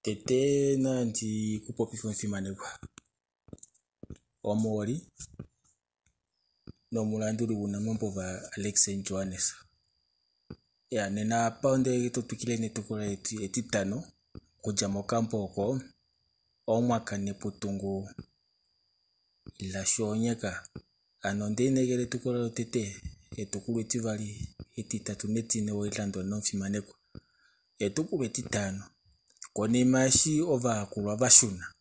Tete nandi ku popife omufimanekwa, omuholi nomulanduli wounamambova Alexei Johannes. Ya nena apa onde to twikile netukulwa letu etitano okudja mokambo oko Omwaka Neputungu Lashoonyeka. Hano onde lineekela etukulwa lotete, etukulwa etivali, etitatu netine weli landula nomufimanekwa. Etukulwa etitano. Konima eshi ovayakulwa va shuna,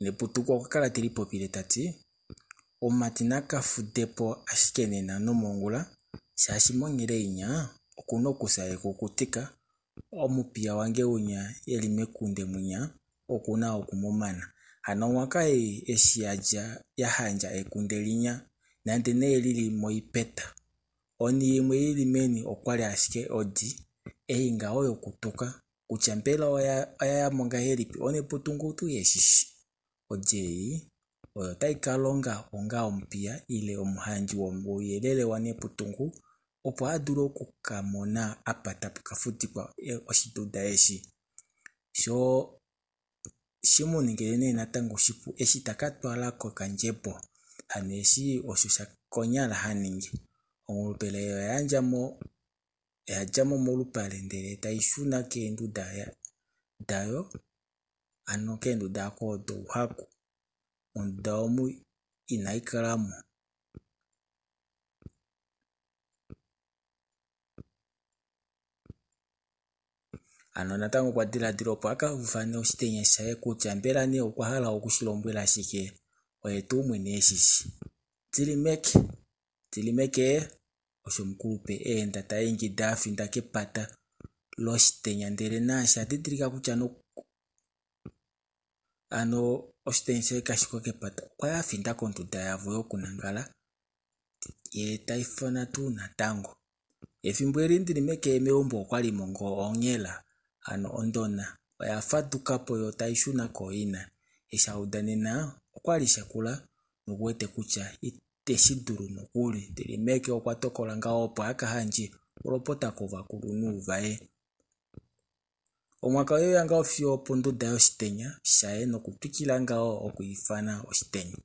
Neputuko okwa kala te lipopile ta ti, Omumati na ka fude po ashike nena nomongula, shaashi monghele inya oku na okufya ekukutika, omupiya wange winya e li mekunde mwinya oku na oku mu mana. Hano onghwaka ei eshi ya dja ya handja ekunde linya, nande nee li li moipeta, Onhi imwe i li meni okwali ashike odi, ei ngaho yokutuka, kutya mbela oya ya mo ngahelipi oneputungu tuu eshi shi. Odi ei oyo tai ka longa onga omupiya ile omuhandji wouyelele waNeputungu opo a dule oku ka mona apa tapu ka fudikwa oshiduda eshi. Sho shi mu ningile nee natango shipu eshi ta ka twala kokandjebo. Hano eshi osho sha konyala ha ningi. Ongulupele oya yandja mo oya dja mo molupale ndele tai shuna keenduda dayo, hano keenduda oko douhaku. Monduda omu inai kala mo. Hano natango okwa diladila opo a ka ufane oshitenya shaye kutya mbela nee okwa hala oku shi lombwela shike, oye tuu mwene eshishi. Ndilimeke, Ndilimeke, osho omukulupe eenda ta ingida a finda kepata loshitenya ndele naashi a didilika kutya hano oshitenya shaye kashi ko kepata okwa ya a finda konduda yavo yokunangala yee ta ifana tuu natango. Efimbo eli Ndilimeke meumbo okwali mo ngoo onghela hano ondona oya faduka po yo tai shuna kooina. Eshi a uda nena okwali shakula nokuwete kutya iteshi dulu nokuli. Ndilimeke okwa tokola ngaho opo a ka handje olopota kovakulunhu vaye. Omwaka oye uya ngaho fiyo oponduda yoshitenya shaye nokutwikila ngaho okwiifana oshitenya.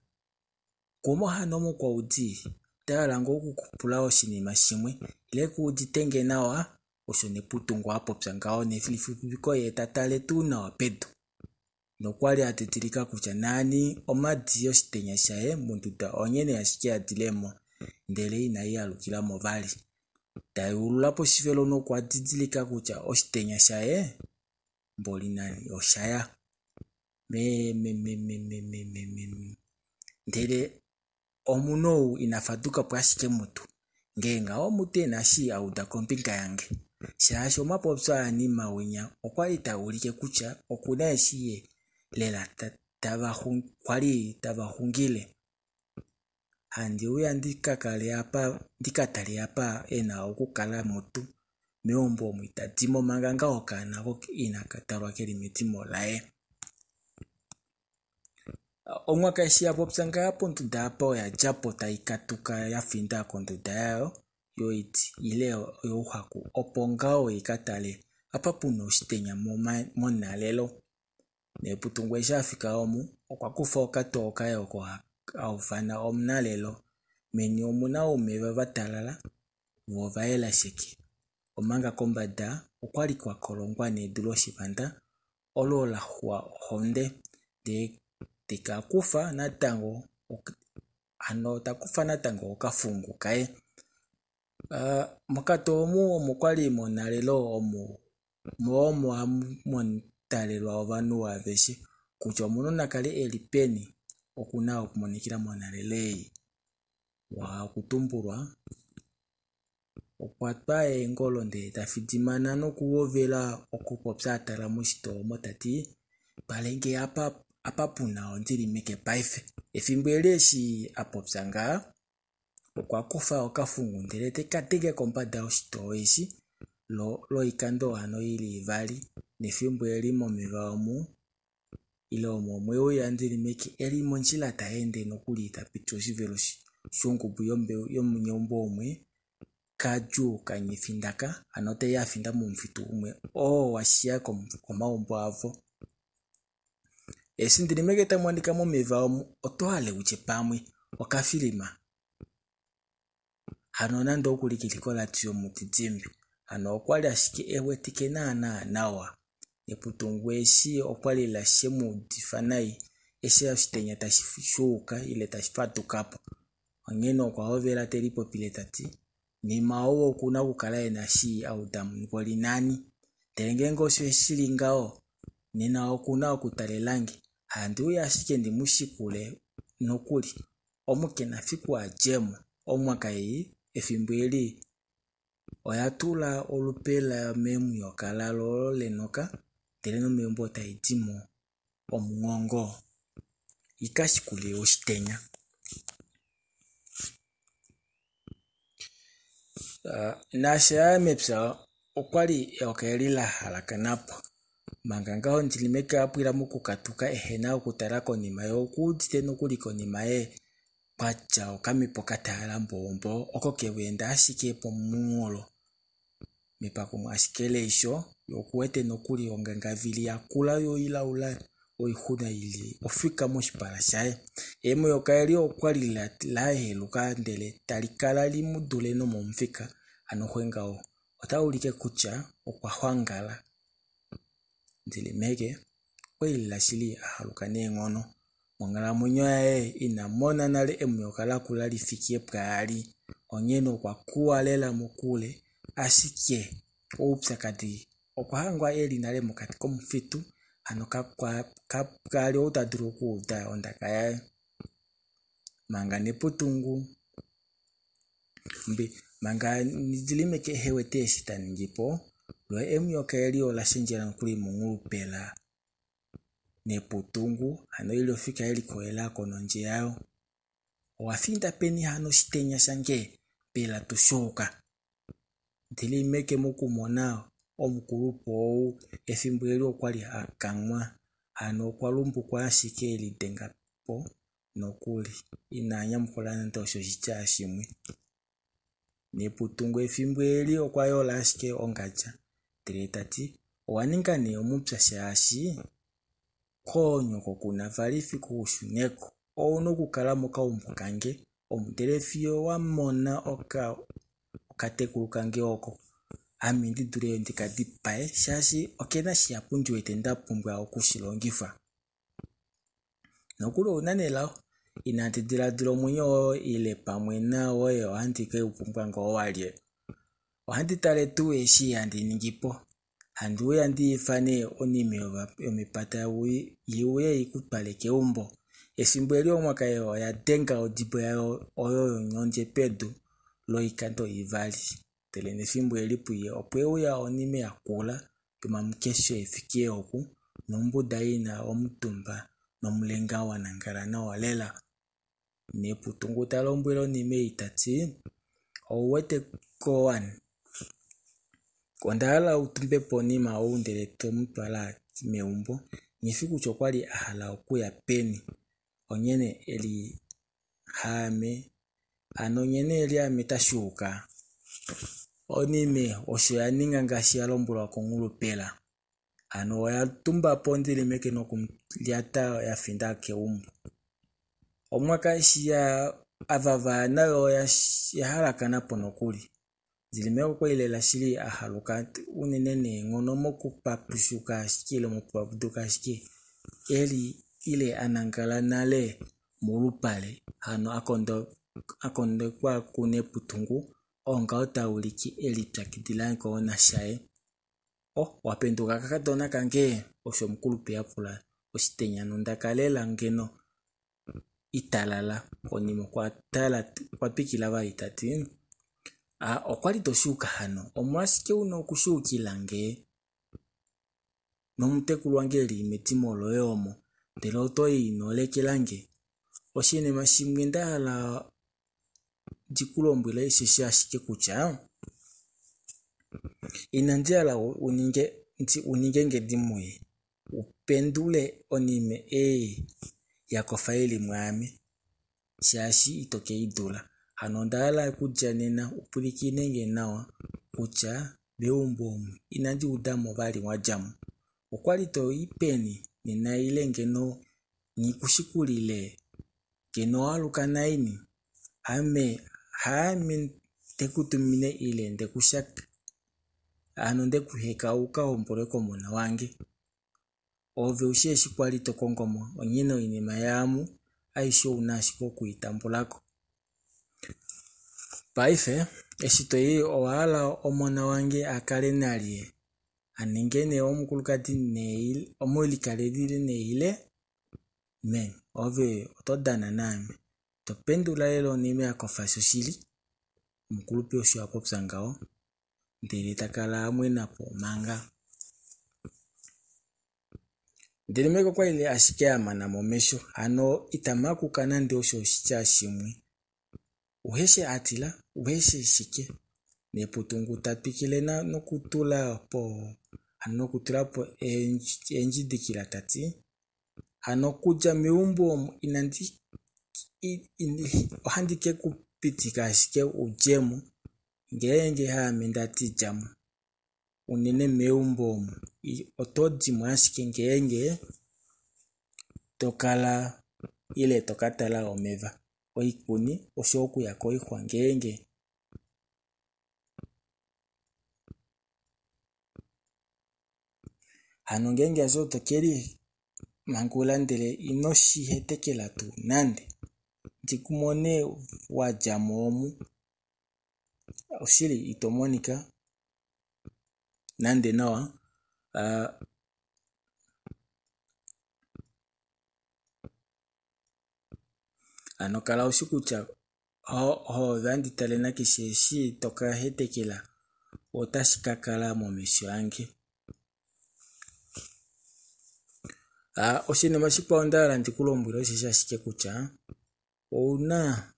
Kumo hano mukwaudi, nda hala ngoo okukupula oshinima shimwe ile ku udite nge nawa, osho Neputungu a popya ngaho nelixupipiko yee ta tale tuu nawa pedu. Nokwali a didilika kutya naani omhadi yoshitenya shaye monduda onghene ashike ya dile mo ndele inai alukila mo vali. Ta yeulula poshivelo nokwa didilika kutya oshitenya shaye mboli nani osha ya. Meememememememe ndele omunhu ou ina faduka po ashike mutu ngee ngaho mutu ena eshi a uda kombinga yange shaashi omapopyo aNima winya okwali taa ulike kutya okuna eshi ye lela kwali tava xungile. Handi uya ndi ka kale apa ndi ka tale apa e na okukala mutu meumbo omu ita di mo manga ngaa okaana inaka dalwa keli medimo laye. Omwaka eshi ya popya ngaha ponduda apa oya dja po tai katuka ya finda konduda yayo yoiti ile youhaku opo ngaho i ka tale apa pu na oshitenya monhalelo. Neputungu eshi a fika omu okwa kufa okatoo kaye oko ha ufana omunalelo. Meni omu na oumeva va talala vo ova yela sheke. Omanga kombada okwali kwa kolongwa nedu loshivanda olo la xuwa ohonde ndee teka kufa natango hano ta kufa natango okafungu kaye. Mokatoo omu omo kwali monhalelo omo omo hamu talelwa ovanhu aveshe kutya omunhu na kale eli peni oku na okumonikila monhalelo ei. Okutumbulwa okwa twa eengolo ndee ta fidimana nokuhovela okupopya a tala moshitoo omo ta ti twalenge apa apa pu na ondilimeke paife. Efimbo eli eshi a popya ngaha okwa kufa okafungu ndele teka denge kombada yoshitoo eshi lwoikando hano ili ivali nefimbo eli momeva omu ile omo omwe uya Ndilimeke eli mondjila ta ende nokuli ta piti oshivelo shongubu yomeumbo umwe kadjuu kanyefindaka hano tai a finda momufitu umwe oo wa shiya komaumbo avo. Eshi Ndilimeke ta monika momeva omu oto hale utye pamwe okafilima. Hano nande oku li keli koradio yomudidimbe. Hano okwali ashike e wetike naana nawa. Eputungu eshi okwali lela she mu udifa nai eshi oshitenya tashi shuuka ile tashi faduka po. Onghene okwa hovela te lipopile tati nima ou okuna okukala ena eshi a uda ngoli nani. Ndele ngeenge osho shili ngaho nena okuna okutalelange. Handi uya ashike ndi mu shikule nokuli omu kena fiku adjemo. Omwaka ei efimbo eli oya tula olupe layo memuyoka lalo olo lenoka ndele nomeumbo tai dimo omunghongo ika shikule oshitenya. Naashi aya mepya okwali eyoka eli la halakana po. Manga ngaho Ndilimeke a pwila mokukatuka ehena okutala konima ye okuudite nokuli konima ye kwatya okamhepo katalala mboomboo oko keweenda ashike pomunghulo. Mepakumo ashike leisho ye okuwete nokuli ongangavili yakula yo ilaula oixuna ili ofika moshipala shaye. Emuyoka eli okwali la heluka ndele tali kala li mu dule nomomufika hano xwengaho ota ulike kutya okwa xwangala. Ndilimeke okwali lela shili a haluka neenghono. Monghalamwenyo yaye ina mona nale emuyoka lakula li fike pwaali. Onghene okwa kuwa lela mokule ashike oupyakadi okwa hangwa eli nale mokati komufitu hano kapwali ou ta dulu okuuda ondaka yaye. Manga Neputungu manga Ndilimeke ehe wete eshi ta ningi po, lo emuyoka eli ola shendjela nokuli monghulupela Neputungu hano ili ofika yelikolela konondje yayo. Owa finda peni hano oshitenya shange mbela tushuuka? Ndilimeke mokumona omukulupe ou efimbo eli okwali a kanghwa hano okwa lumbukwa ashike e lidenga po nokuli ina nyamukula nande osho oshitya shimwe. Neputungu efimbo eli okwa yola ashike ongadja ndele tati owa ninga nee omupya shaashi koonyoko kuna vali fiku ushuneko. Ouna okukala mokaumbo kange omu ndele fiyo wa mona okatekulu kange oko ame ndi dule ndika dipae shaashi okena shihapu ndi wete nda pumbwa okushilongifa. Nokuli ouna nelao inandi diladila omwenyo woye ile pamwe nawoye ohandi ke u pumbwa ngoo walye. Ohandi tale tuu eshi handi ningi po. Handi uya ndi ifane onime yomepata i uye i ku twale keumbo. Efimbo eli omwaka oya denga odibo yayo oyo yonyondje pedu loikando ivali. Ndele nefimbo eli puye opwe uya onime yakula yomamukesho efike oku nombuda ina omutumba nomulenga wa nangala nawa lela. Neputungu ta lombwele onime ei tati ouwete kowani onda hala u tumbe po onima ou ndele to mu twala meumbo. Nghifi kutya okwali a hala okuya peni. Onghene eli haame hano nghene eli ame tashuuka. Onime osho ya ninga ngaashi ya lombwelwa konghulupela. Hano oya tumba po Ndilimeke nokumulyata ya finda keumbo. Omwaka eshi ava vaya nayo oya halakana po nokuli. Ndilimeke okwali lela shili a haluka unene neenghono mokupapushuka ashike ile mokupapuduka ashike eli ile a nangala nale molupale hano a kondekwa kuNeputungu oo ngaho ta ulike e lipyakidila ngoo nashaye. Oh, wapenduka kakadona kange osho omukulupe a pula oshitenya nondaka lela ngeno italala. Konima okwa tala okwa twikila vali tati okwali to shuuka hano omolwashike una okushuukila nge nomutekulu wange eli medimo loye omo ndele oto i ino lekela nge. Oshinima shimwe nda hala ndi ku lombwele osheshi ashike kutya inandi hala u ninge nge ndimuye u pendule onime ei ya kofa ili mwaame shaashi ito ke i dula. Hano onda hala okudja nena u pwilikine nge nawa kutya meumbo omu inandi udamo vali wadjamo. Okwali to i peni nena ile ngeno Nghi ku shikulile ngeno owa aluka naini? Ame haame nde ku tumine ile hano ndeku heka u ka hombolwe komona wange. Ove ushi eshi kwali to kongo mo, onghene oinima yaamu aishe ouna ashike okuitambulako. Paife eshi toyi owahala omona wange akale nalye? Aninge nee omukulukadi omulikaleli nee ile? Meme ove oto dana naame, to pendula lela onime yakofa shoshili, omukulupe osho apopya ngaho ndele takala amwenapo manga. Ndele meke okwali ashike amana mo omesho, hano ita makuka nande osho oshitya shimwe. Uheshi atila, uheshi shike. Neputungu ta twikile nokutula po hano nokutula po eendjidikila tati hano okudja meumbo omu inandi ohandi ke ku pitika ashike udjemo ngeenge haame ndati djamo. Unene meumbo omu oto dimo ashike ngeenge tokala ile tokatala omeva, oikuni oshoyo okuya koixwa ngeenge hano ngeenge hasho tokeli mangula ndele ino shi hetekela tuu nande ndikumone wadjamo omu oshili ito monika nande nawa. Hano kala ushi kutya oove handi tale nakeshe eshi toka hetekela otashi ka kala momesho ange. Oshinima shikwao ndahala ndikulombwele osheshi ashike kutya ouna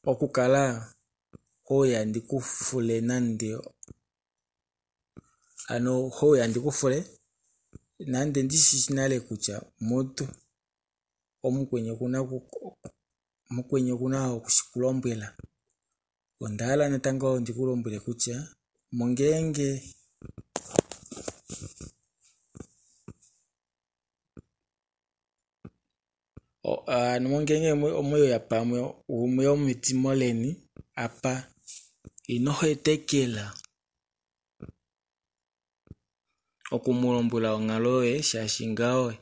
okukala houya ndikufule nande hano houya ndikufule nande ndishi nale kutya mutu omukweni okuna okushikulombwela. Ondahala natango ndikulombwele kutya mongeenge ngeenge omweuya pamwe umwe womedimo leni apa ino hetekela okumulombwela onghalo yoye shaashi ngaho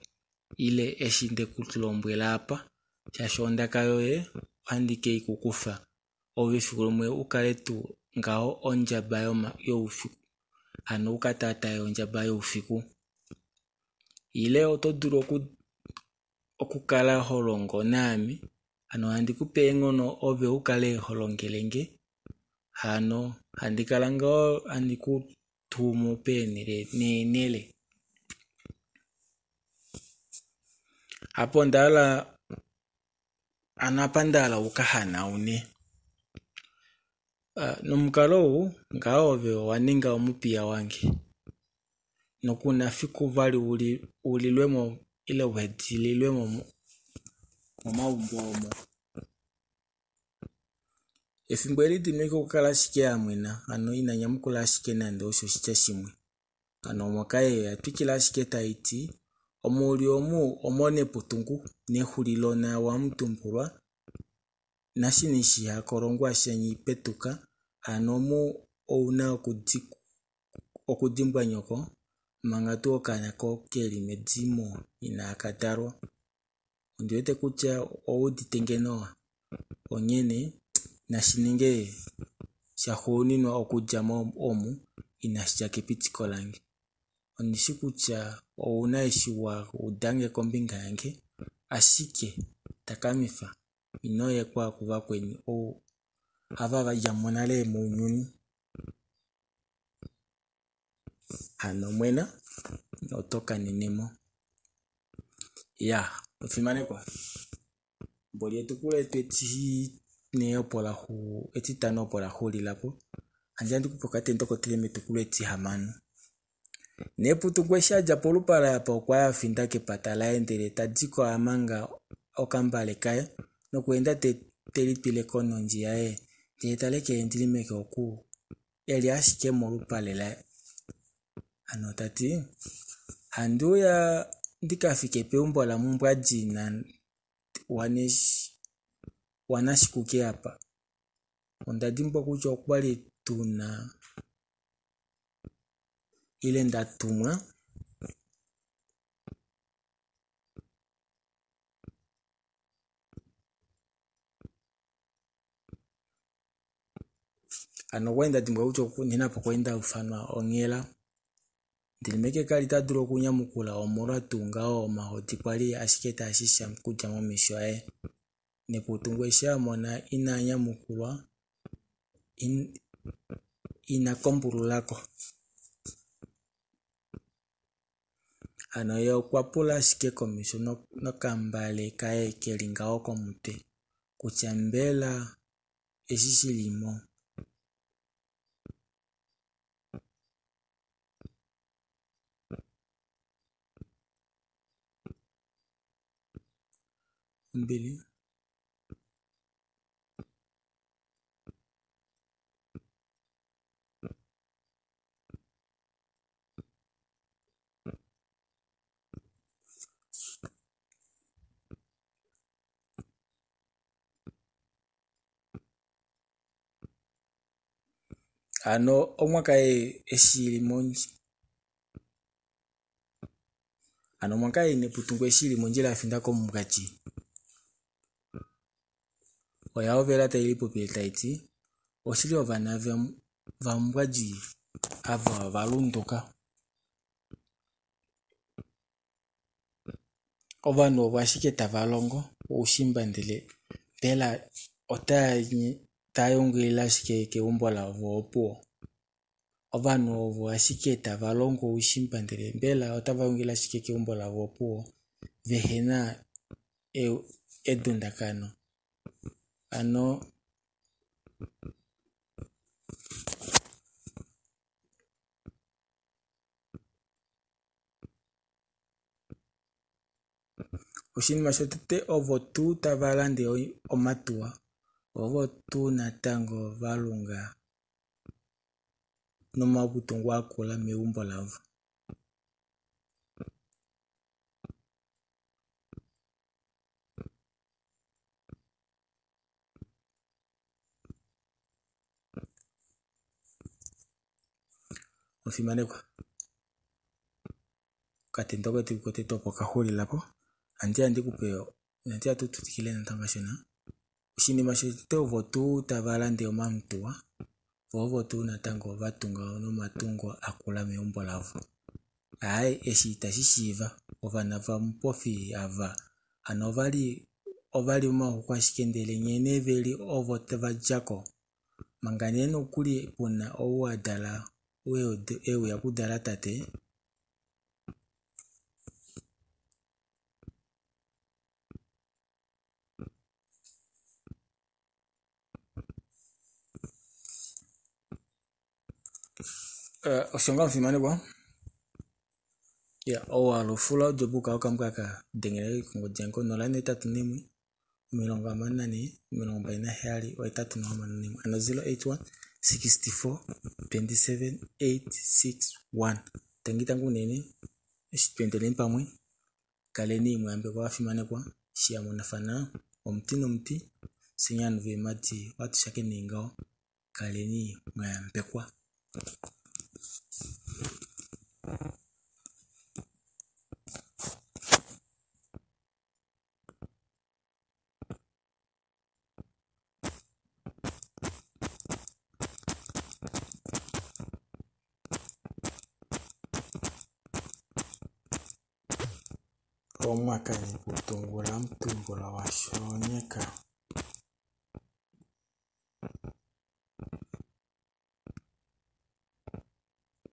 ile eshi ndeku lombwela apa shaashi ondaka yoye ohandi ke i kukufa ove efiku limwe ukale tuu ngaho ondjaba youfiku hano uka taataye ondjaba youfiku. Ile oto dulu okukala ho longo naame hano handi kupe eenghono ove ukale ho longelenge hano handi kala ngaho handi ku tumu peenhele neenhele. Apa ondahala hano apa ndahala uka hanaune. Nomukalo ou ngaho ove owaninga omupiya wange nokuna fiku vali ulilwemo ile uheedililwemo momaumbo omo. Efimbo eli Dimeke okwa kala ashike amwena hano ina nyamukula ashike nande osho oshitya shimwe. Hano omokaye oya twikila ashike taiti omuuli omu omoneputungu nexulilo nawamutumbulwa nashini shihakolongwa shanyipetuka hano omu ouna okudimbwa nyoko manga tuu okaana keli medimo inaaka dalwa. Ondiwete kutya owuudite nge nawa onghene nashi ninge shaxuuninwa okudja mo omu inashi dja kepitiko lange. Ondishi kutya ouna eshi wa udange kombinga yange ashike takamifa ino yekwa kuvakweni ava vadjamo nale mounyuni. Hano mwena oto kanenemo. Ya omufimanekwa mboli etukulwa letu etine opo etitano opo laxulilapo. Handi ndikupe okatendo kotete metukulwa etihamano. Neputuko eshi adja polupale apa okwaya afinda kepata laye ndele tadiko amanga okambale kaye nokweenda telitwileko nondji yaye ndele talekele Ndilimeke oku eli ashike molupale laye. Hano tati handiuya. ndi ka fike peumbo lamumbwadi wanashikuke apa, onda dimbwa kutya okwali tuna ile ndatumwa hano okwali ndadimbwa kutya nena apa okwali ndaufanwa onghela. Ndilimeke kali tadulu okunyamukula omolwa tuu ngaho omahodi kwali ashike taashisha okudja momesho aye. Neputungo eshi amona ina nyamukulwa ina kombululako. Hano ye okwa pula ashike komesho nokambale kaye keli ngaho komutwe kutya mbela eshi shilimo ombili. Hano omwaka eshi ili mondjila hano omwaka ei Neputungo eshi ili mondjila yafinda komumbwadi oya hovela tailipopile taiti oshili ovana vamumbwadi ava ovalunduka. Ovanhu ovo ashike tava longo oushimba ndele mbela otava yungilile ashike keumbo lavo opuwo. Ovanhu ovo ashike tava longo oushimba ndele mbela otava yungilile ashike keumbo lavo opuwo vehena edundakano. Hano oshinima shotete ovo tuu tava lande omatuwa ovo tuu natango valunga nomatungo akula meumbo lavo. Omufimanekwa, okatendo ketu kotete opo kaxulilapo. Handiya ndikupe handiya tutwikile natango kashona. Oshinima shotete ovo tuu tava lande omatuwa voo ovo tuu natango vatunga nomatungo akula meumbo lavo. Aaye eshi itashi shiiva ovana vamupofi ava hano ovali omaxuku ashike ndele nghee nee veli ovo vadjako manga nee nokuli puna ou adala euya okudala tate. Osho ngaho omufimanekwa ou alufula odjo okambwaka dengela kongodi yange 081 64 27 861 hano 081 64 27 861. Tangi tangi unene eshi tweendeleni pamwe kaleni mwayambekwa vafimanekwa eshi hamunafana omuti nomuti fyeni ovanhu veemadi ohatu shakene ngaho kaleni mwayambekwa. Omwaka Neputungu lamutumbula washoonyeka.